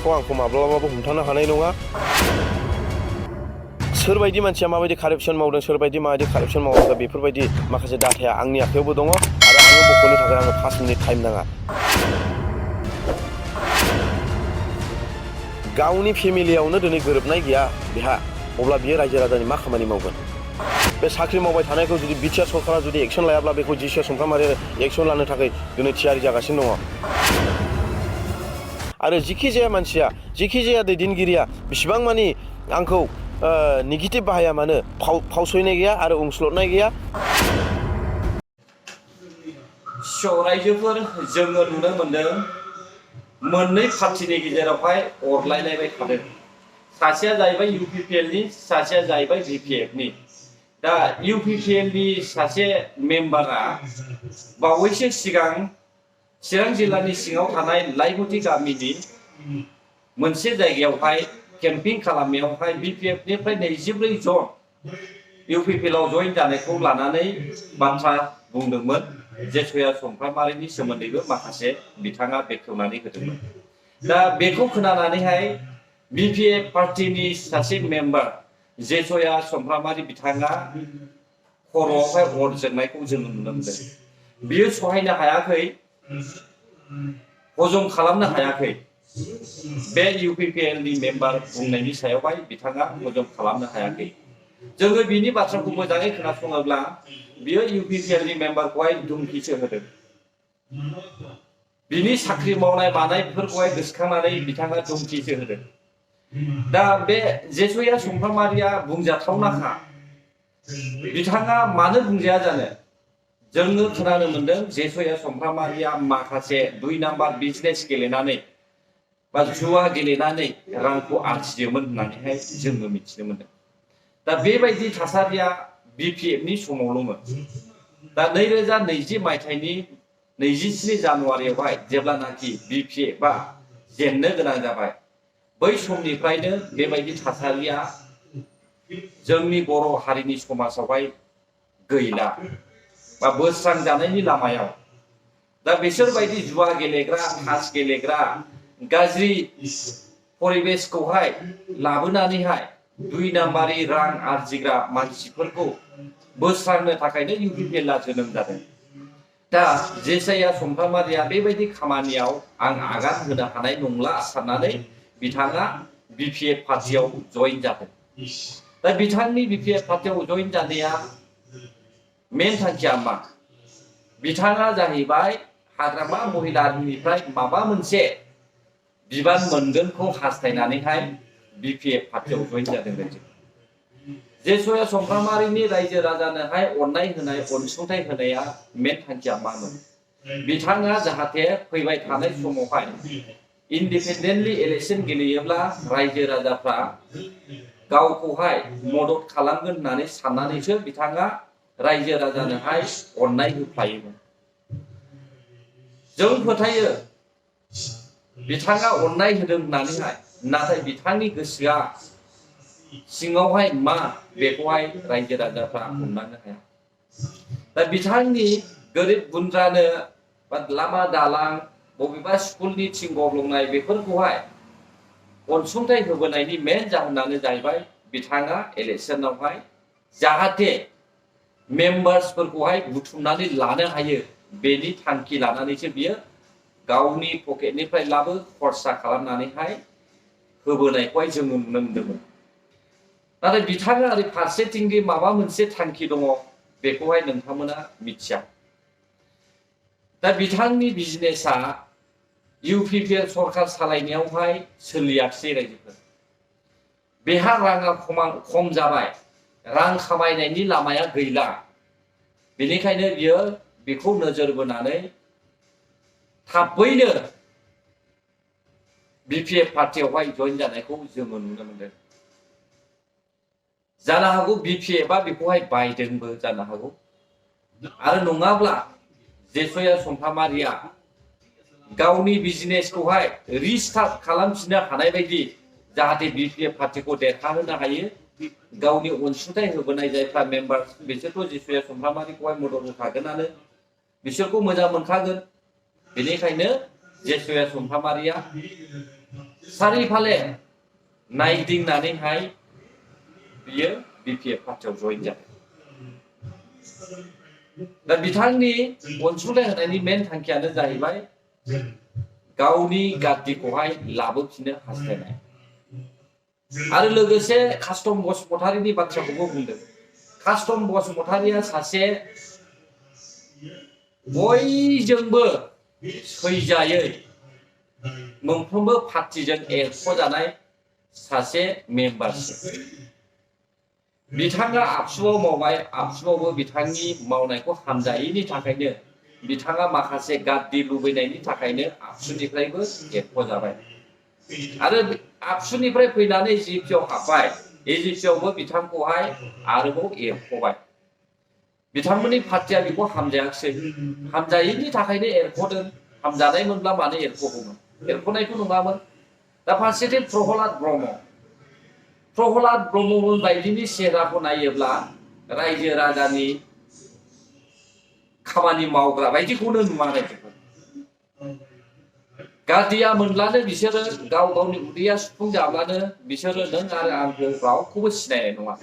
खालामनायखौ आंखौ माब्लाबाबो हमथानो हानाय नङा सोरबायदि मानसिया माबायदि कारापसन मावदों सोरबायदि माबायदि कारापसन मावाखै बेफोरबायदि माखासे डाटाया आंनि आखायावबो दङ आरो आङो बख'नो थाखाय आङो 5 मिनिट टाइम नाङा गावनि फेमिलियावनो दिनै गोरोबनाय गैया बेहा अब्ला बियो रायजो राजानि मा खामानि मावगोन बे साख्रि मावबाय थानायखौ जुदि बिटिआर सरकारा जुदि एक्सन लायाब्ला बेखौ जिसिआर समफ्रामारि एक्सन लानो थाखाय दिनै थियारि जागासिनो दङ आरो जिखि जाया मानसिया जिखि जाया दैदेनगिरिया बिसिबां मानि आंखौ नेगेटिभ बाहाया मानो फावसयनाय गैया आरो उंस्लदनाय गैया रायजोफोर जोङो नुनो मोनदों मोननै पार्टिनि गेजेरावहाय अरलायलायबाय थादों सासेया जाहैबाय इउपिपिएलनि सासेया जाहैबाय बिपिएफनि दा इउपिपिएलनि सासे मेम्बारा बावैसो सिगां चिरां जिल्लानि सिङाव थानाय लाइमुथि गामिनि मोनसे जायगायावहाय केम्पिं खालामनायावहाय बिपिएफनिफ्राय 24 जन इउपिपिएलआव जइन जानायखौ लानानै बाथ्रा बुंदोंमोन जेसया समफ्रामारिनि सोमोन्दैबो माखासे बिथाङा बेखेवनानै होदोंमोन दा बेखौ खोनानानैहाय बिपिएफ पार्टिनि सासे मेम्बार जेसया समफ्रामारि बिथाङा खर'आवहाय अर जोंनायखौ जों नुनो मोनदों बियो सहायनो हायाखै हजम खालामनो हायाखै बे इउपिपिएलनि मेम्बार बुंनायनि सायावहाय बिथाङा हजम खालामनो हायाखै जोङो बिनि बाथ्राखौ मोजाङै खोनासङोब्ला बियो इउपिपिएलनि मेम्बारखौहाय धुमखिसो होदों बिनि साख्रि मावनाय मानायफोरखौहाय गोसोखांनानै बिथाङा धुमखिसो होदों दा बे जेसया समफ्रामारिया बुंजाथावनाखा बिथाङा मानो बुंजाया जानो जोङो खोनानो मोनदों जेसया समफ्रामारिया माखासे 2 नाम्बार बिजनेस गेलेनानै बा जुवा गेलेनानै रांखौ आरजियोमोन होननानैहाय जोङो मिथिनो मोनदों दा बेबायदि थासारिया बिपिएफनि समावल'मोन दा 2020 मायथाइनि 27 जानुवारियावहाय जेब्लानाखि बिपिएफआ जेननो गोनां जाबाय बै समनिफ्रायनो बेबायदि थासारिया जोंनि बर' हारिनि समाजावहाय गैला बा बोस्रांजानायनि लामायाव दा बिसोरबायदि जुवा गेलेग्रा ताश गेलेग्रा गाज्रि परिबेसखौहाय लाबोनानैहाय 2 नाम्बारि रां आरजिग्रा मानसिफोरखौ बोस्रांनो थाखायनो इउपिपिएलआ जोनोम जादों दा जेसया समफ्रामारिया बेबायदि खामानियाव आं आगान होनो हानाय नंला साननानै बिथाङा बिपिएफ पार्टियाव जइन जादों दा बिथांनि बिपिएफ पार्टियाव जइन जानाया मेन थांखिया मा बिथाङा जाहैबाय हाग्रामा महिलारिनिफ्राय माबा मोनसे बिबान मोनगोनखौ हास्थायनानैहाय बिपिएफ पार्टियाव जइन जादों जेसया समफ्रामारिनि रायजो राजानोहाय अननाय होनाय अनसुंथाइ होनाया मेन थांखिया मामोन बिथाङा जाहाथे फैबाय थानाय समावहाय इन्डिपेन्डेन्टलि इलेक्शन गेलेयोब्ला रायजो राजाफ्रा गावखौहाय मदद खालामगोन होननानै साननानैसो बिथाङा रायजो राजानोहाय अननाय होफ्लायोमोन जों फोथायो बिथाङा अननाय होदों होननानैहाय नाथाय बिथांनि गोसोआ सिङावहाय मा बेखौहाय रायजो राजाफ्रा हमदांनो हाया दा बिथांनि गोरिब गुन्द्रानो बा लामा दालां बबेबा स्कुलनि थिं गब्लंनाय बेफोरखौहाय अनसुंथाइ होबोनायनि मेन जाहोनानो जाहैबाय बिथाङा इलेक्शनावहाय जाहाथे मेम्बार्सफोरखौहाय बुथुमनानै लानो हायो बेनि थांखि लानानैसो बियो गावनि पकेटनिफ्राय लाबो खरसा खालामनानैहाय होबोनायखौहाय जों नुनो मोनदोंमोन नाथाय बिथाङा ओरै फारसेथिंनि माबा मोनसे थांखि दङ बेखौहाय नोंथांमोना मिथिया दा बिथांनि बिजनेसा इउपिपिएल सरकार सालायनायावहाय सोलियाखिसै रायजोफोर बेहा राङा खम जाबाय रां खामायनायनि लामाया गैला बेनिखायनो बियो बेखौ नोजोर बोनानै थाबैनो बिपिएफ पार्टियावहाय जइन जानायखौ जोङो नुनो मोनदों जानो हागौ बिपिएफआ बेखौहाय बायदोंबो जानो हागौ आरो नङाब्ला जेसया समफ्रामारिया गावनि बिजनेसखौहाय रिस्टार्ट खालामफिननो हानाय बायदि जाहाथे बिपिएफ पार्टिखौ देरहाहोनो हायो गावनि अनसुंथाइ होबोनाय जायफ्रा मेम्बार बिसोरथ' जेसया समफ्रामारिखौहाय मदद होखागोनानो बिसोरखौ मोजां मोनखागोन बेनिखायनो जेसया समफ्रामारिया सारिफाले नायदिंनानैहाय बियो BPF पार्टियाव जइन जादों। दा बिथांनि अनसुंथाइ होनायनि मेन थांखियानो जाहैबाय गावनि गाद्दिखौहाय लाबोफिननो हास्थायनाय आरो लोगोसे कास्टम बसुमतारीनि बाथ्राखौबो बुंदों। कास्टम बसुमतारीया सासे बयजोंबो सैजायै मोनफ्रोमबो पार्टिजों एरख'जानाय सासे मेम्बारशिप। बिथाङा आबसुआव मावबाय, आबसुआवबो बिथांनि मावनायखौ हामजायैनि थाखायनो बिथाङा माखासे गाद्दि लुबैनायनि थाखायनो आबसुनिफ्रायबो एरख'जाबाय आरो आबसुनिफ्राय फैनानै जिपिआव हाबबाय। जिपिआवबो बिथांखौहाय आरोबाव एरख'बाय। बिथांमोननि पार्टिया बेखौ हामजायाखिसै, हामजायैनि थाखायनो एरख'दों। हामजानायमोनब्ला मानो एरख'गौमोन? एरख'नायथ' नङामोन। दा फारसेथिं प्रहलाद ब्रह्ममोन बायदिनि चेहराखौ नायोब्ला रायजो राजानि खामानि मावग्रा बायदिखौनो नुवा। रायजोफोर गाद्दिया मोनब्लानो बिसोरो गाव गावनि उदैया सुफुंजाब्लानो बिसोरो नों आरो आंखौ रावखौबो सिनायनाय नङा।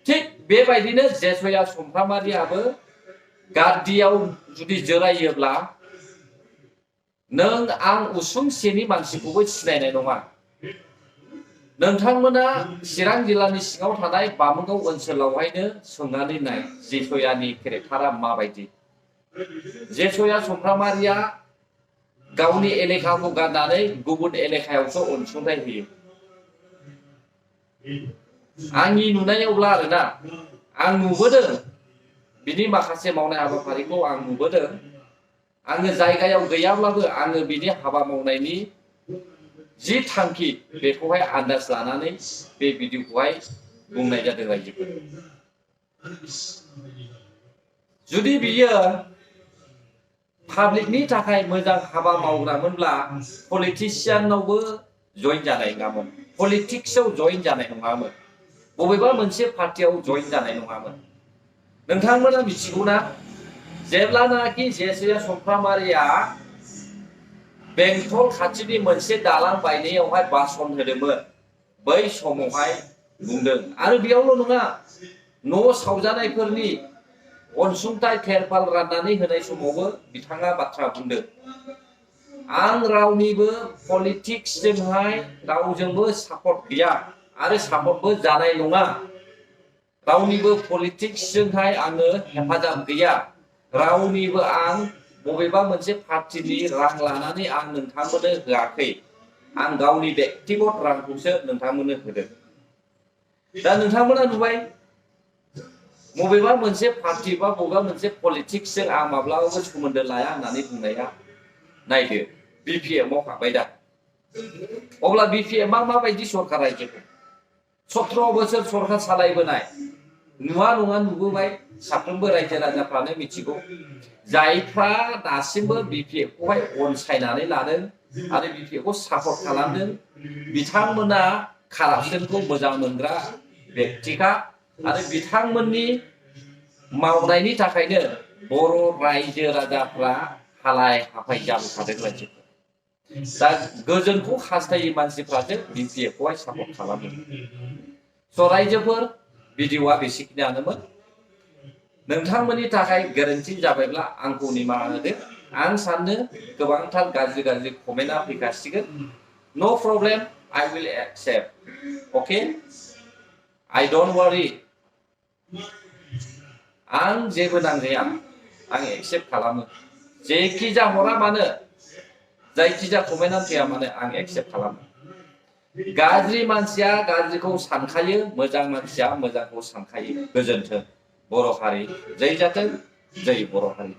थिग बेबायदिनो जेस'या समफ्रामारियाबो गाद्दियाव जुदि जोरायोब्ला नों आं उसुंसेनि मानसिखौबो सिनायनाय नङा। नोंथांमोना चिरां जिल्लानि सिङाव थानाय बामोनगाव ओनसोलावहायनो सोंनानै नाय जेस'यानि केरेक्टारा माबायदि। जेस'या समफ्रामारिया गावनि एलेखाखौ गारनानै गुबुन एलेखायावसो अनसुंथाइ होयो। आंनि नुनायावब्ला आरोना, आं नुबोदों बिनि माखासे मावनाय हाबाफारिखौ आं नुबोदों। आङो जायगायाव गैयाब्लाबो आङो बिनि हाबा मावनायनि जि थांखि बेखौहाय आन्दाज लानानै बे भिडिअखौहाय बुंनाय जादों रायजोफोर। जुदि बियो पाब्लिकनि थाखाय मोजां हाबा मावग्रामोनब्ला पलिटिशियानावबो जइन जानाय नङामोन, पलिटिक्सआव जइन जानाय नङामोन, बबेबा मोनसे पार्टियाव जइन जानाय नङामोन। नोंथांमोना मिथिगौना, जेब्लानाखि जेस'या समफ्रामारिया बेंटल खाथिनि मोनसे दालां बायनायावहाय भाषण होदोंमोन, बै समावहाय बुंदों आरो बेयावल' नङा, न' सावजानायफोरनि अनसुंथाइ तेरपाल राननानै होनाय समावबो बिथाङा बाथ्रा बुंदों। आं रावनिबो पलिटिक्सजोंहाय रावजोंबो सापर्ट गैया आरो सापर्टबो जानाय नङा। रावनिबो पलिटिक्सजोंहाय आङो हेफाजाब गैया। रावनिबो आं बबेबा मोनसे पार्टिनि रां लानानै आं नोंथांमोननो होआखै। आं गावनि बेक्तिगत रांखौसो नोंथांमोननो होदों। दा नोंथांमोना नुबाय, बबेबा मोनसे पार्टि बा बबेबा मोनसे पलिटिक्सजों आं माब्लाबाबो सोमोन्दो लाया होननानै बुंनाया नायदो BPF-आव हाबबाय दा। अब्ला BPF-आ माबायदि सरकार रायजोखौ 17 बोसोर सरकार सालायबोनाय नुवा नङा नुबोबाय, साफ्रोमबो रायजो राजाफ्रानो मिथिगौ। जायफ्रा दासिमबो BPF-खौहाय अनसायनानै लादों आरो BPF-खौ सापर्ट खालामदों, बिथांमोना कारापसनखौ मोजां मोनग्रा बेक्तिखा आरो बिथांमोननि मावनायनि थाखायनो बर' रायजो राजाफ्रा हालाय हाफाय जाबोखादों रायजोफोर। दा गोजोनखौ हास्थायै मानसिफ्रासो BPF-खौहाय सापर्ट खालामो। स' रायजोफोर, भिडिअ'आ बेसेखिनियानोमोन। नोंथांमोननि थाखाय गोरोन्थि जाबायब्ला आंखौ निमाहा होदो। आं सानो गोबांथार गाज्रि कमेन्टआ फैखासिगोन। नो problem, I will accept. Okay? I don't worry. आं जेबो नांजाया, आं एक्सेप्ट खालामो। जेखि जा हरा मानो, जायखिजाया कमेन्टआनो फैया मानो, आं एक्सेप्ट खालामो। गाज्रि मानसिया गाज्रिखौ सानखायो, मोजां मानसिया मोजांखौ सानखायो। गोजोन्थों बर' हारि, जै जाथों, जै बर' हारि।